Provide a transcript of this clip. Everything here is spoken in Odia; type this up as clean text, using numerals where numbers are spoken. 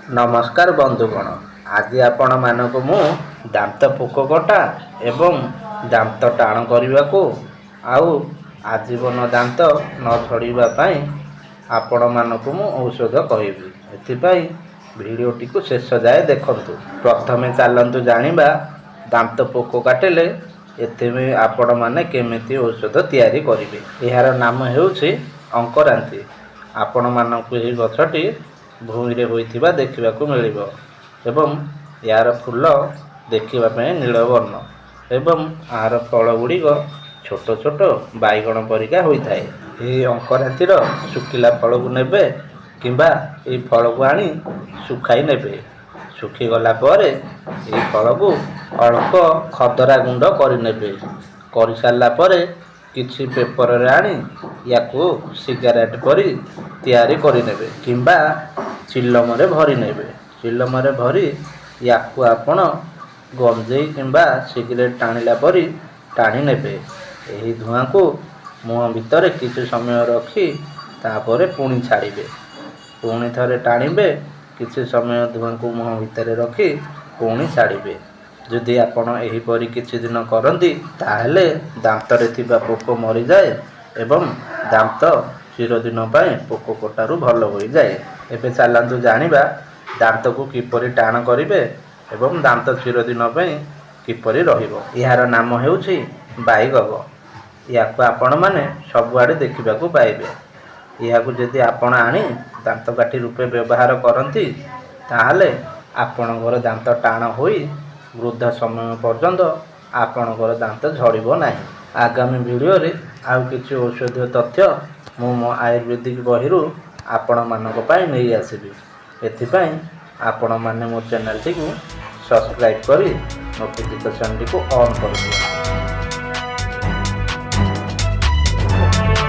ନମସ୍କାର ବନ୍ଧୁଗଣ, ଆଜି ଆପଣମାନଙ୍କୁ ମୁଁ ଦାନ୍ତ ପୋକ କଟା ଏବଂ ଦାନ୍ତ ଟାଣ କରିବାକୁ ଆଉ ଆଜୀବନ ଦାନ୍ତ ନ ଝଡ଼ିବା ପାଇଁ ଆପଣମାନଙ୍କୁ ମୁଁ ଔଷଧ କହିବି। ଏଥିପାଇଁ ଭିଡ଼ିଓଟିକୁ ଶେଷ ଯାଏ ଦେଖନ୍ତୁ। ପ୍ରଥମେ ଚାଲନ୍ତୁ ଜାଣିବା ଦାନ୍ତ ପୋକ କାଟିଲେ ଏଥିପାଇଁ ଆପଣମାନେ କେମିତି ଔଷଧ ତିଆରି କରିବେ। ଏହାର ନାମ ହେଉଛି ଅଙ୍କରାନ୍ତି। ଆପଣମାନଙ୍କୁ ଏହି ଗଛଟି ଭୂଇଁରେ ହୋଇଥିବା ଦେଖିବାକୁ ମିଳିବ ଏବଂ ଏହାର ଫୁଲ ଦେଖିବା ପାଇଁ ନୀଳବର୍ଣ୍ଣ ଏବଂ ଏହାର ଫଳ ଗୁଡ଼ିକ ଛୋଟ ଛୋଟ ବାଇଗଣ ପରିକା ହୋଇଥାଏ। ଏହି ଅଙ୍କରାନ୍ତିର ଶୁଖିଲା ଫଳକୁ ନେବେ କିମ୍ବା ଏହି ଫଳକୁ ଆଣି ଶୁଖାଇ ନେବେ। ଶୁଖିଗଲା ପରେ ଏହି ଫଳକୁ ଅଳ୍ପ ଖଦରା ଗୁଣ୍ଡ କରିନେବେ। କରିସାରିଲା ପରେ କିଛି ପେପରରେ ଆଣି ୟାକୁ ସିଗାରେଟ୍ ପରି ତିଆରି କରିନେବେ କିମ୍ବା ଚିଲମରେ ଭରି ନେବେ। ଚିଲମରେ ଭରି ୟାକୁ ଆପଣ ଗଞ୍ଜେଇ କିମ୍ବା ସିଗାରେଟ୍ ଟାଣିଲା ପରି ଟାଣି ନେବେ। ଏହି ଧୂଆଁକୁ ମୁହଁ ଭିତରେ କିଛି ସମୟ ରଖି ତାପରେ ପୁଣି ଛାଡ଼ିବେ। ପୁଣି ଥରେ ଟାଣିବେ, କିଛି ସମୟ ଧୂଆଁକୁ ମୁହଁ ଭିତରେ ରଖି ପୁଣି ଛାଡ଼ିବେ। ଯଦି ଆପଣ ଏହିପରି କିଛି ଦିନ କରନ୍ତି, ତାହେଲେ ଦାନ୍ତରେ ଥିବା ପୋକ ମରିଯାଏ ଏବଂ ଦାନ୍ତ ଚିରଦିନ ପାଇଁ ପୋକ କଟାରୁ ଭଲ ହୋଇଯାଏ। ଏବେ ଚାଲନ୍ତୁ ଜାଣିବା ଦାନ୍ତକୁ କିପରି ଟାଣ କରିବେ ଏବଂ ଦାନ୍ତ ଚିରଦିନ ପାଇଁ କିପରି ରହିବ। ଏହାର ନାମ ହେଉଛି ବାଇଗବ। ୟାକୁ ଆପଣମାନେ ସବୁଆଡ଼େ ଦେଖିବାକୁ ପାଇବେ। ଏହାକୁ ଯଦି ଆପଣ ଆଣି ଦାନ୍ତକାଠି ରୂପେ ବ୍ୟବହାର କରନ୍ତି, ତାହେଲେ ଆପଣଙ୍କର ଦାନ୍ତ ଟାଣ ହୋଇ ବୃଦ୍ଧ ସମୟ ପର୍ଯ୍ୟନ୍ତ ଆପଣଙ୍କର ଦାନ୍ତ ଝଡ଼ିବ ନାହିଁ। ଆଗାମୀ ଭିଡ଼ିଓରେ ଆଉ କିଛି ଔଷଧୀୟ ତଥ୍ୟ ମୁଁ ମୋ ଆୟୁର୍ବେଦିକ ବହିରୁ ଆପଣମାନଙ୍କ ପାଇଁ ନେଇ ଆସିବି। ଏଥିପାଇଁ ଆପଣମାନେ ମୋ ଚ୍ୟାନେଲଟିକୁ ସବସ୍କ୍ରାଇବ୍ କରି ନୋଟିଫିକେସନ୍ଟିକୁ ଅନ୍ କରିଦିଅନ୍ତୁ।